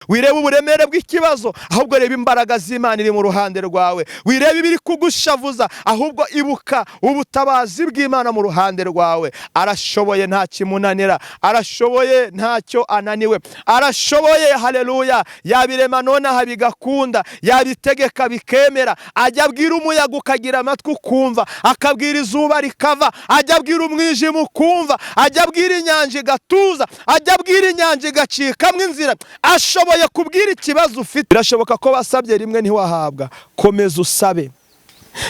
Wirebe uburemere bw'ikibazo, ahubwo reba imbaraga z'Imana iri mu ruhande rwawe. Wirebe ibiri kugushavuza, ahubwo ibuka ubutabazi bw'Imana mu ruhande rwawe. Arashoboye, nta kimunanira. Arashoboye, ntacyo ananiwe. Arashoboye, haleluya. Yabirema nonaha bigakunda, yabitegeka bikemera. Ajya abwira umuyaga ukagira amatwi ukumva, akabwira izuba rikava, ajya abwira umwijima ukumva, ajya abwira inyanja igatuza, ajya abwira inyanja igacikamo inzira. Ashoboye kubwira ikibazo ufite. Birashoboka ko wasabye rimwe ntiwahabwa, komeza usabe.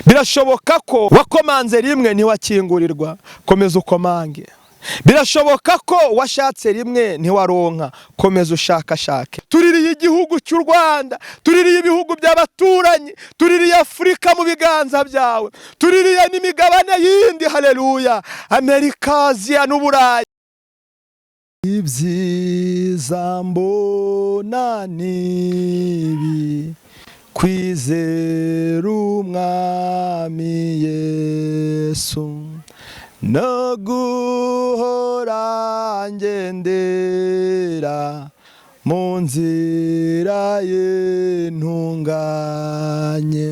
Birashoboka ko wakomanze rimwe ntiwakingurirwa, komeza ukomange. Birashoboka ko washatse rimwe ntiwaronka, komeza ushakashake. Tuririye igihugu cy'u Rwanda, tuririye ibihugu by'abaturanyi, tuririye Afurika mu biganza byawe, tuririye n'imigabane yindi, haleluya, Amerika, Aziya n'Uburayi. Ibyiza mbona nibi, kwizera Umwami Yesu no guhora ngendera mu nzira ye ntunganye,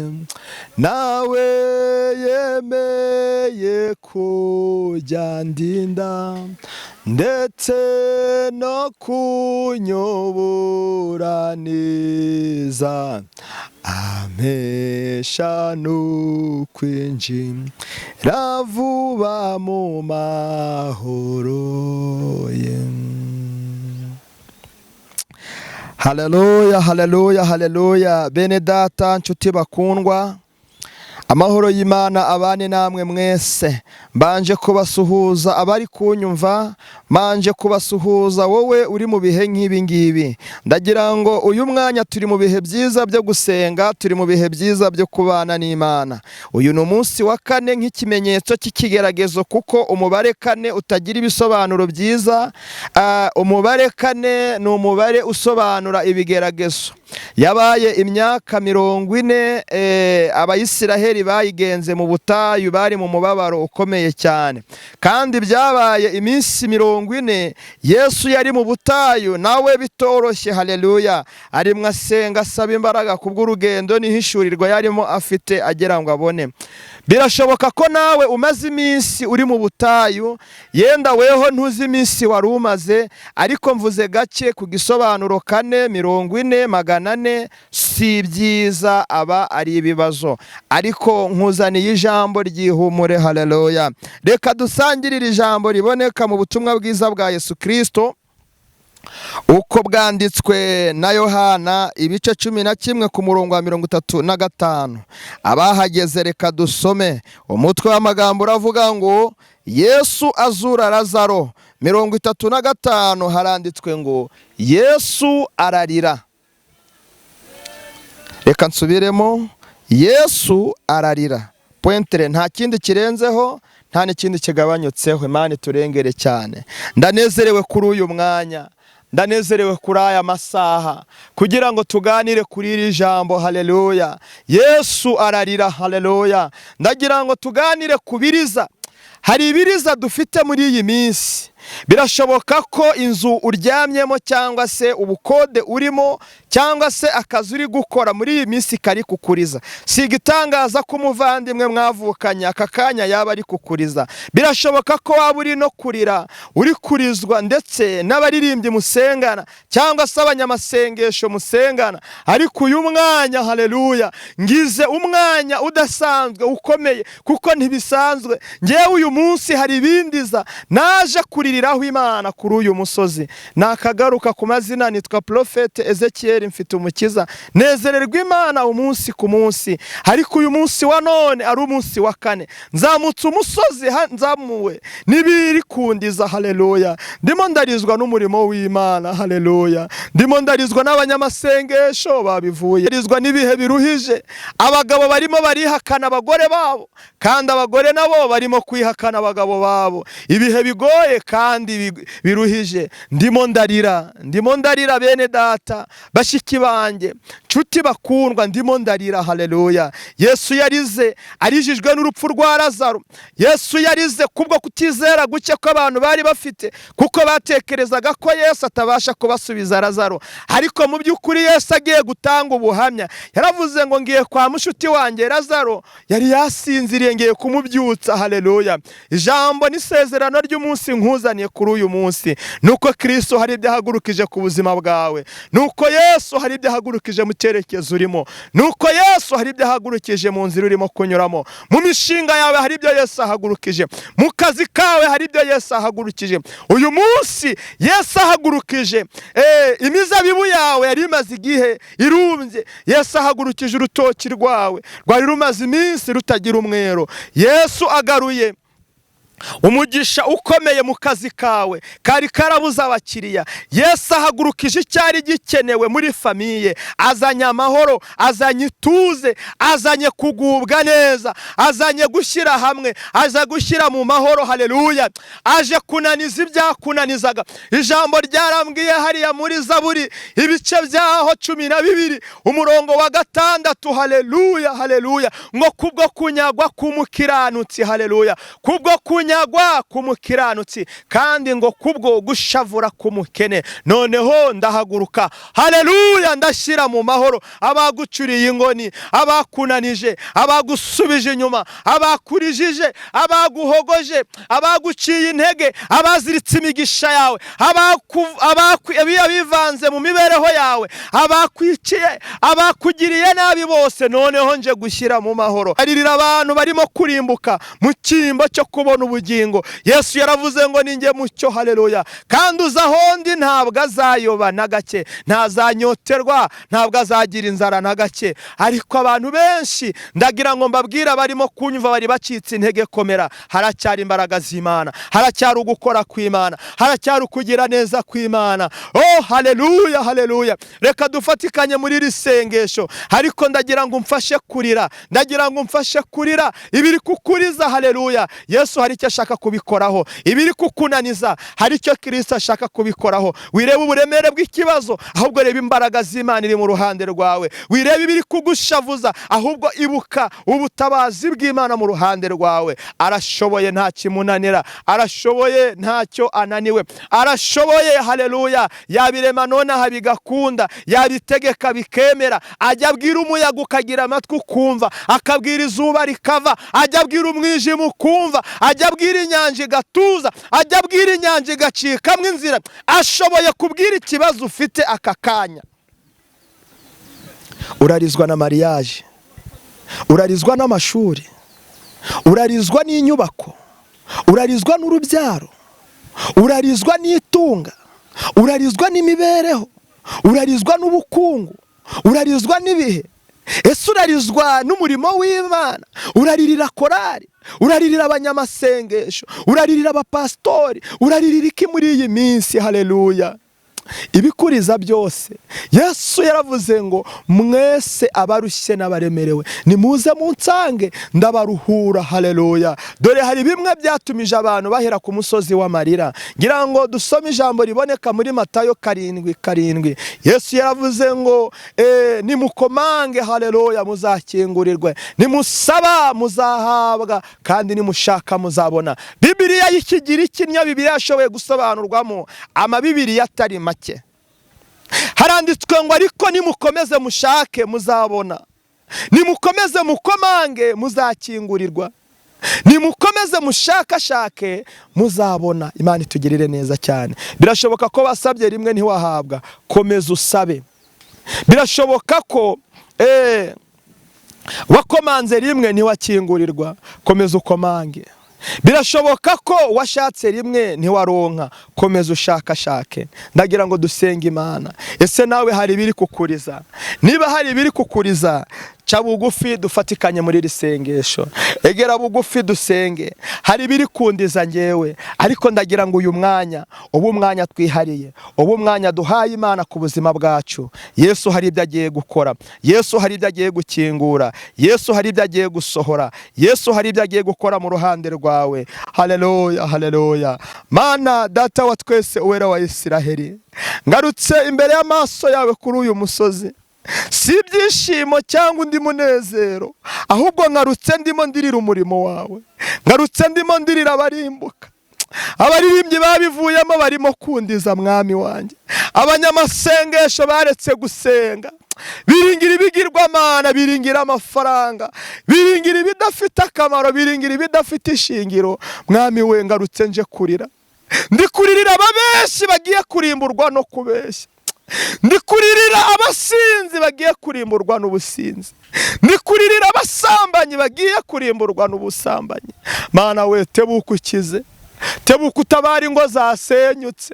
nawe yemeye kujya ndinda ndetse no kunyobora neza, ampesha n'ukwinjira vuba mu mahoro ye. Haleluya, haleluya, haleluya! Bene data, nshuti bakundwa, amahoro y'Imana abane namwe mwese. Mbanje kubasuhuza abari kunyumva, mbanje kubasuhuza wowe uri mu bihe nk'ibi ngibi. Ndagira ngo uyu mwanya turi mu bihe byiza byo gusenga, turi mu bihe byiza byo kubana n'Imana. Uyu ni umunsi wa kane nk'ikimenyetso cy'ikigeragezo, kuko umubare 4 utagira ibisobanuro byiza. Umubare 4 ni umubare usobanura ibigeragezo. Yabaye imyaka 40 Abayisiraheli bayigenze mu butayu, bari mu mubabaro ukomeye cyane. Kandi byabaye iminsi 40 Yesu yari mu butayu, nawe bitoroshye, haleluya, arimwo asenga asaba imbaraga kubw'urugendo n'ihishurirwa yarimo afite agira ngo abone. Birashoboka ko nawe umaze iminsi uri mu butayu, yenda weho ntuzi iminsi wari umaze, ariko mvuze gake ku gisobanuro 4, 40, 400, si byiza, aba ari ibibazo. Ariko nkuzaniye ijambo ry'ihumure, haleluya. Reka dusangirire ijambo riboneka mu butumwa bwiza bwa Yesu Kristo uko bwanditswe na Yohana, ibice 11 ku murongo wa 35. Abahageze reka dusome. Umutwe w'amagambo uravuga ngo Yesu azura Lazaro. 35 haranditswe ngo Yesu ararira. Reka nsubiremo, Yesu ararira. Pointere, nta kindi kirenzeho, nta n'ikindi kigabanyutseho. Imana iturengere cyane. Ndanezerewe kuri uyu mwanya, ndanezerewe kuri aya masaha kugira ngo tuganire kuri iri jambo, haleluya. Yesu ararira, haleluya. Ndagira ngo tuganire ku biriza. Hari ibiriza dufite muri iyi minsi. Birashoboka ko inzu uryamyemo cyangwa se ubukode urimo cyangwa se akazi uri gukora muri iyi minsi kari kukuriza. Si igitangaza ko umuvandimwe mwavukanye aka kanya yaba ari kukuriza. Birashoboka ko waba uri no kurira, uri kurizwa ndetse n'abaririmbyi musengana cyangwa se abanyamasengesho musengana. Ariko uyu mwanya, haleluya, ngize umwanya udasanzwe ukomeye, kuko ntibisanzwe. Ngewe uyu munsi hari ibindiza, naje kuririraho Imana kuri uyu musozi. Nakagaruka ku mazina, nitwa Prophète Ezekiel Mfitumukiza. Nezererwa Imana umunsi ku munsi, ariko uyu munsi wa none ari umunsi wa kane nzamutse umusozi, nzamuwe n'ibiri kundiza, haleluya. Ndimo ndarizwa n'umurimo w'Imana, haleluya. Ndimo ndarizwa n'abanyamasengesho babivuye, ndarizwa n'ibihe biruhije. Abagabo barimo barihakana abagore babo, kandi abagore nabo barimo kwihakana abagabo babo. Ibihe bigoye kandi Kandi biruhije. Ndimo ndarira, ndimo ndarira, bene data, bashiki banjye, nshuti bakundwa, ndimo ndarira. Haleluya! Yesu yarize arijijwe n'urupfu rwa Lazaro. Yesu yarize kubwo kutizera guke kw'abantu bari bafite, kuko batekerezaga ko Yesu atabasha kubasubiza Lazaro. Ariko mu by'ukuri Yesu agiye gutanga ubuhamya, yaravuze ngo: "Ngiye kwa mushuti wanjye Lazaro, yari yasinziriye, ngiye kumubyutsa." Haleluya! Ijambo n'isezerano ry'umunsi nkuzaniye kuri uyu munsi nuko Kristo hari ibyo ahagurukije ku buzima bwawe, nuko Yesu hari ibyo ahagurukije mu cyerekezo urimo, nuko Yesu hari ibyo ahagurukije mu nzira urimo kunyuramo, mu mishinga yawe hari ibyo Yesu ahagurukije, mu kazi kawe hari ibyo Yesu ahagurukije. Uyu munsi Yesu ahagurukije imizabibu yawe yari imaze igihe irumbye. Yesu ahagurukije urutoki rwawe rwari rumaze iminsi rutagira umwero. Yesu agaruye umugisha ukomeye mu kazi kawe kari karabuze abakiriya. Yesu ahagurukije icyari gikenewe muri famille. Azanye amahoro, azanye ituze, azanye kugubwa neza, azanye gushyira hamwe, aza gushyira mu mahoro. Haleluya! Aje kunaniza ibyakunanizaga. Ijambo ryarambwiye hariya muri Zaburi, ibice byaho 12, umurongo wa 6. Haleluya, haleluya! Ngo kubwo kunyagwa k'umukiranutsi, haleluya, kubwo kunyagwa k'umukiranutsi, kandi ngo kubwo gushavura k'umukene, noneho ndahaguruka. Haleluya! Ndashyira mu mahoro abagucuriye ingoni, abakunanije, abagusubije inyuma, abakurijije, abaguhogoje, abaguciye intege, abaziritse imigisha yawe, abivanze mu mibereho yawe, abakwiciye, abakugiriye nabi bose. Noneho nje gushyira mu mahoro. Aririra abantu barimo kurimbuka mu cyimbo cyo kubona ubugingo. Yesu yaravuze ngo: "Ninjye mucyo." Haleluya! "Kandi uza aho ndi ntabwo azayoba na gake, ntazanyoterwa, ntabwo azagira inzara na gake." Ariko abantu benshi, ndagira ngo mbabwire barimo kunyumva, bari bacitse intege: komera, haracyari imbaraga z'Imana, haracyari ugukora kw'Imana, haracyari ukugira neza kw'Imana. Oh, haleluya, haleluya! Reka dufatikanye muri iri sengesho, ariko ndagira ngo umfashe kurira, ndagira ngo umfashe kurira ibiri kukuriza. Haleluya! Yesu hari icyo ashaka kubikoraho. Ibiri kukunaniza, hari icyo Kirisito ashaka kubikoraho. Wireba uburemere bw'ikibazo, ahubwo reba imbaraga z'Imana iri mu ruhande rwawe. Wireba ibiri kugushavuza, ahubwo ibuka ubutabazi bw'Imana mu ruhande rwawe. Arashoboye, nta kimunanira. Arashoboye, ntacyo ananiwe. Arashoboye. Haleluya! Yabirema nonaha bigakunda, yabitegeka bikemera. Ajya abwira umuyaga ukagira amatwi ukumva, akabwira izuba rikava, ajya abwira umwijima ukumva, ajya abwira inyanja igatuza, ajya abwira inyanja igacikamo inzira. Ashoboye kubwira ikibazo ufite aka kanya. Urarizwa na mariage, urarizwa n'amashuri, urarizwa n'inyubako, urarizwa n'urubyaro, urarizwa n'itunga, urarizwa n'imibereho, urarizwa n'ubukungu, urarizwa n'ibihe. Ese urarizwa n'umurimo w'Imana? Uraririra korari, uraririra abanyamasengesho, uraririra abapasitori, uraririra iki muri iyi minsi? Haleluya! Ibikuriza byose, Yesu yaravuze ngo: "Mwese abarushye n'abaremerewe, nimuze munsange, ndabaruhura." Haleluya! Dore hari bimwe byatumije abantu bahera ku musozi w'amarira. Ngira ngo dusome ijambo riboneka muri Matayo 7:7. Yesu yaravuze ngo: "Nimukomange, haleluya, muzakingurirwe, nimusaba muzahabwa, kandi nimushaka muzabona." Bibiliya y'Ikigiriki niyo Bibiliya yashoboye gusobanurwamo amabibiriya atari make. Haranditswe ngo: "Ariko nimukomeze mushake muzabona, nimukomeze mukomange muzakingurirwa, nimukomeze mushakashake muzabona." Imana itugirire neza cyane. Birashoboka ko wasabye rimwe ntiwahabwa, komeza usabe. Birashoboka ko wakomanze rimwe ntiwakingurirwa, komeza ukomange. Birashoboka ko washatse rimwe ntiwaronka, komeza ushakashake. Ndagira ngo dusenge Imana. Ese nawe hari ibiri kukuriza? Niba hari ibiri kukuriza, Ca bugufi dufatikanye muri iri sengesho, egera bugufi dusenge. Hari ibiri kundiza ngewe, ariko ndagira ngo uyu mwanya ubu umwanya twihariye, ubu umwanya duhaye Imana ku buzima bwacu. Yesu hari ibyo agiye gukora, Yesu hari ibyo agiye gukingura, Yesu hari ibyo agiye gusohora, Yesu hari ibyo agiye gukora mu ruhande rwawe. Haleluya, haleluya. Mana Data wa twese, Uwera wa Isiraheli, ngarutse imbere y'amaso yawe kuri uyu musozi, si ibyishimo cyangwa undi munezero, ahubwo ngarutse ndimo ndirira umurimo wawe, ngarutse ndimo ndirira abarimbuka. Abaririmbyi babivuyemo barimo kundiza, Mwami wanjye. Abanyamasengesho baretse gusenga, biringira ibigirwamana, biringira amafaranga, biringira ibidafite akamaro, biringira ibidafite ishingiro. Mwami we, ngarutse nje kurira, ndi kuririra ababeshi bagiye kurimburwa no kubeshya, ndi kuririra abasinzi bagiye kurimburwa n'ubusinzi, ndi kuririra abasambanyi bagiye kurimburwa n'ubusambanyi. Mana we, tebuka ukize, tebuka utabara ingo zasenyutse,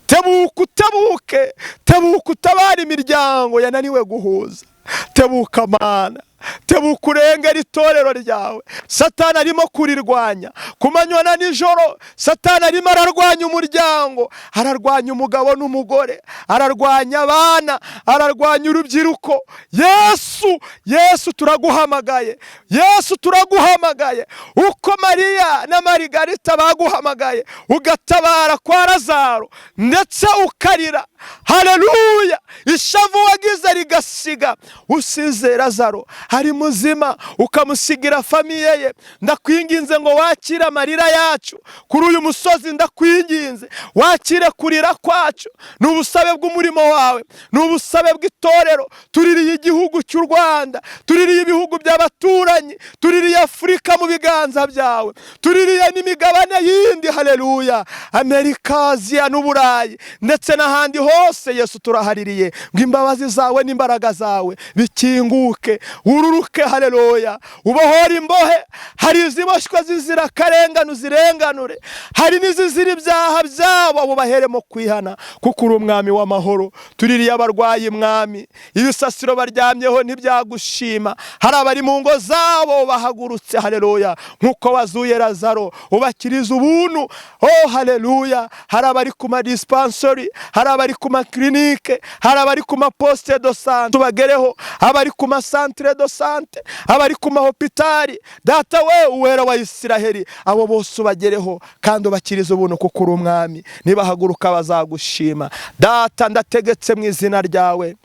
tebuka utebuke, tebuka utabara imiryango yananiwe guhuza. Tebuka Mana, tebuka urengera itorero ryawe. Satani arimo kurirwanya ku manywa na nijoro. Satani arimo ararwanya umuryango, ararwanya umugabo n'umugore, ararwanya abana, ararwanya urubyiruko. Yesu, Yesu, turaguhamagaye. Yesu, turaguhamagaye. Uko Mariya na Marigarita baguhamagaye ugatabara kwa Lazaro, ndetse ukarira, haleluya, ishavu wagize rigasiga usize Lazaro ari muzima, ukamusigira famille ye, ndakwinginze ngo wakire amarira yacu kuri uyu musozi. Ndakwinginze wakire kurira kwacu. Ni ubusabe bw'umurimo wawe, ni ubusabe bw'itorero. Tuririye igihugu cy'u Rwanda, tuririye ibihugu by'abaturanyi, tuririye Afurika mu biganza byawe, tuririye n'imigabane yindi, haleluya, Amerika, Aziya n'Uburayi ndetse n'ahandi hose. Yesu, turahaririye ngo imbabazi zawe n'imbaraga zawe bikinguke, ururuke, haleluya, ubohora imbohe. Hari iziboshywe zizira akarengane, uzirenganure. Hari n'izizira ibyaha byabo, abo baheremo kwihana, kuko uri umwami w'amahoro. Tuririye abarwayi, Mwami. Ibisasiro baryamyeho ntibyagushima. Hari abari mu ngo zabo bahagurutse, haleluya, nk'uko wazuye Lazaro, ubakiriza ubuntu. Oh haleluya! Hari abari ku ma dispensary, hari abari ku ma clinique, hari abari ku ma poste de santé, tubagereho, abari ku ma centre de santé, abari ku mahopitari. Data we, Uwera wa Isiraheli, abo bose ubagereho kandi ubakirize ubuntu, kuko uri umwami. Nibahaguruka bazagushima. Data, ndategetse mu izina ryawe.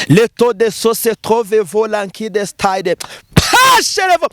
Leto de sose trove volanki de style pasherevo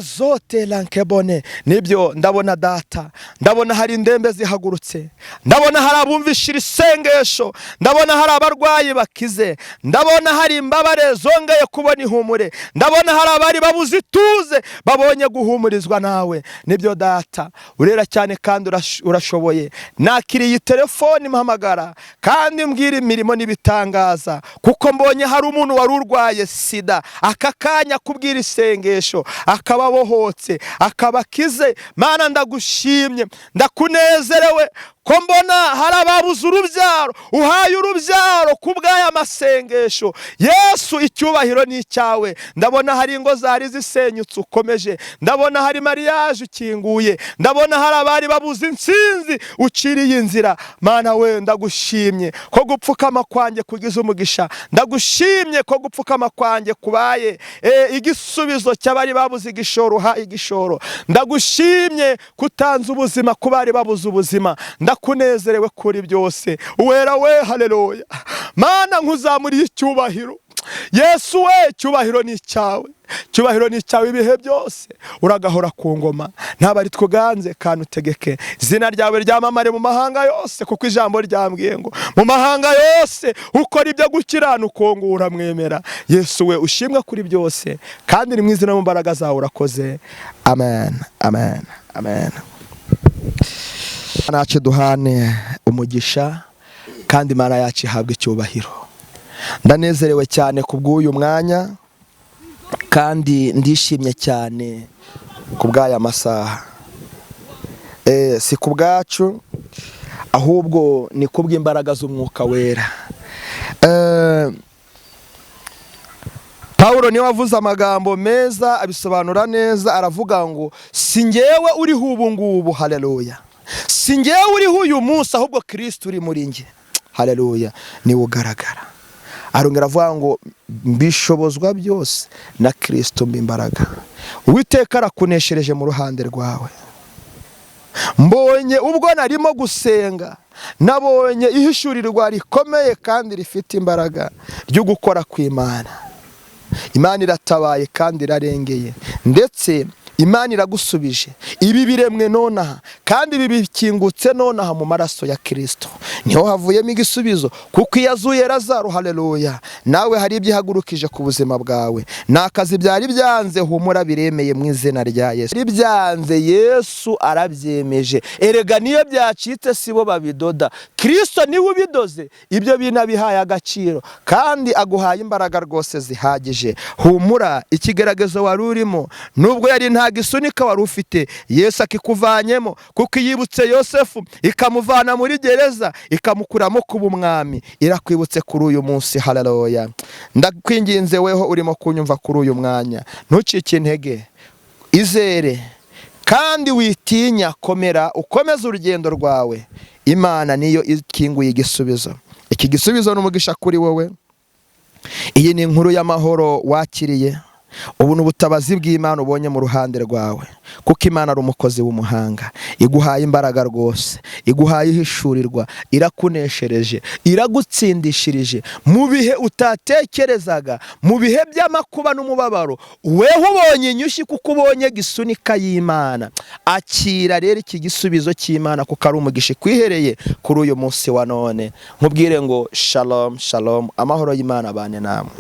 zote lankebone. Nibyo ndabona, Data. Ndabona hari indembe zihagurutse, ndabona hari abumvishira isengesho, ndabona hari abarwayi bakize, ndabona hari imbabare zongeye kubona ihumure, ndabona hari abari babuze ituze babonye guhumurizwa nawe. Nibyo Data, urera cyane kandi urashoboye. Nakiriye iyi telefoni mpamagara kandi mbwira imirimo n'ibitangaza, kuko mbonye hari umuntu wari urwaye sida, aka kanya kubwira isengesho akaba abohotse, akaba akize. Mana, ndagushimye, ndakunezerewe ko mbona hari ababuze urubyaro uhaye urubyaro ku bw'aya masengesho. Yesu, icyubahiro ni icyawe. Ndabona hari ingo zari zisenyutse ukomeje, ndabona hari mariage ukinguye, ndabona hari abari babuze intsinzi uciriye inzira. Mana we, ndagushimye ko gupfukama kwanjye kugize umugisha. Ndagushimye ko gupfukama kwanjye kubaye igisubizo cy'abari babuze igishoro, uha igishoro. Ndagushimye kutanze ubuzima ku bari babuze ubuzima. Ndakunezerewe kuri byose, Uwera we. Haleluya! Mana, nkuzamuriye icyubahiro. Yesu we, icyubahiro ni icyawe, icyubahiro ni icyawe ibihe byose. Uragahora ku ngoma, ntabwo ari twuganze kandi utegeke. Izina ryawe ryamamare mu mahanga yose, kuko ijambo ryambwiye ngo mu mahanga yose ukora ibyo gukiranuka uwo nguwo uramwemera. Yesu we, ushimwe kuri byose, kandi ni mu izina, mu mbaraga zawe urakoze. Amen, amen, amen. Nacu duhane umugisha, kandi Imana yacu ihabwe icyubahiro. Ndanezerewe cyane ku bw'uyu mwanya, kandi ndishimye cyane ku bw'aya masaha. Si ku bwacu, ahubwo ni ku bw'imbaraga z'Umwuka Wera. Pawulo niwe wavuze amagambo meza, abisobanura neza, aravuga ngo: "Si ngewe uriho ubu ngubu, haleluya, si ngewe uriho uyu munsi, ahubwo Kirisito uri muri nge, haleluya, niwe ugaragara." Arongera avuga ngo: "Mbishobozwa byose na Kirisito umpa imbaraga." Uwiteka arakuneshereje mu ruhande rwawe. Mbonye ubwo narimo gusenga, nabonye ihishurirwa rikomeye kandi rifite imbaraga ryo gukora kw'Imana. Imana iratabaye kandi irarengeye, ndetse Imana iragusubije. Ibi biremwe nonaha kandi ibi bikingutse nonaha mu maraso ya Kirisito, niho havuyemo igisubizo, kuko iyo azuye Lazaro, haleluya, nawe hari ibyo ihagurukije ku buzima bwawe. Ni akazi byari byanze, humura, biremeye mu izina rya Yesu. Byanze, Yesu arabyemeje. Erega niyo byacitse si bo babidoda, Kirisito niwe ubidoze. Ibyo bintu abihaye agaciro kandi aguhaye imbaraga rwose zihagije. Humura, ikigeragezo wari urimo, nubwo yari nta gisunika wari ufite, Yesu akikuvanyemo, kuko yibutse Yosefu ikamuvana muri gereza, ikamukuramo kuba umwami, irakwibutse kuri uyu munsi, haleluya. Ndakwinginze weho urimo kunyumva kuri uyu mwanya, ntucike intege, izere kandi witinya, komera, ukomeze urugendo rwawe. Imana niyo ikinguye igisubizo. Iki gisubizo ni umugisha kuri wowe. Iyi ni inkuru y'amahoro wakiriye. Ubu ni ubutabazi bw'Imana ubonye mu ruhande rwawe, kuko Imana ari umukozi w'umuhanga. Iguhaye imbaraga rwose, iguhaye ihishurirwa, irakuneshereje, iragutsindishirije mu bihe utatekerezaga, mu bihe by'amakuba n'umubabaro. Weho ubonye inyushyi kuko ubonye gisunika y'Imana. Akira rero iki gisubizo cy'Imana, kuko ari umugisha ikwihereye kuri uyu munsi wa none. Nkubwire ngo shalom, shalom, amahoro y'Imana abane namwe.